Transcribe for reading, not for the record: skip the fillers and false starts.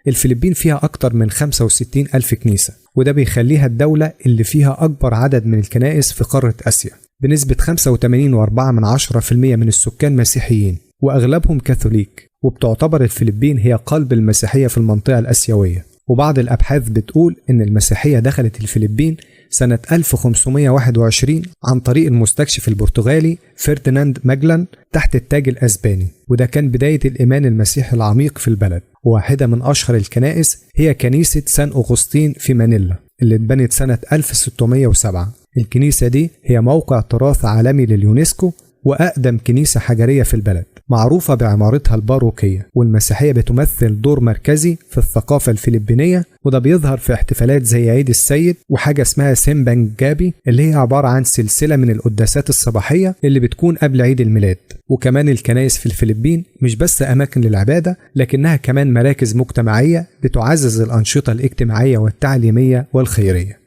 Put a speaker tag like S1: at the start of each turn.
S1: الفلبين فيها أكتر من 65 ألف كنيسة، وده بيخليها الدولة اللي فيها أكبر عدد من الكنائس في قارة آسيا، بنسبة 85.4% من السكان مسيحيين وأغلبهم كاثوليك. وبتعتبر الفلبين هي قلب المسيحية في المنطقة الآسيوية. وبعض الأبحاث بتقول إن المسيحية دخلت الفلبين سنة 1521 عن طريق المستكشف البرتغالي فرديناند ماجلان تحت التاج الأسباني، وده كان بداية الإيمان المسيحي العميق في البلد. وواحدة من أشهر الكنائس هي كنيسة سان أغسطين في مانيلا اللي اتبنت سنة 1607. الكنيسة دي هي موقع تراث عالمي لليونسكو وأقدم كنيسة حجرية في البلد، معروفة بعمارتها الباروكية. والمسيحية بتمثل دور مركزي في الثقافة الفلبينية، وده بيظهر في احتفالات زي عيد السيد وحاجة اسمها سيمبانج جابي اللي هي عبارة عن سلسلة من القداسات الصباحية اللي بتكون قبل عيد الميلاد. وكمان الكنائس في الفلبين مش بس أماكن للعبادة، لكنها كمان مراكز مجتمعية بتعزز الأنشطة الاجتماعية والتعليمية والخيرية.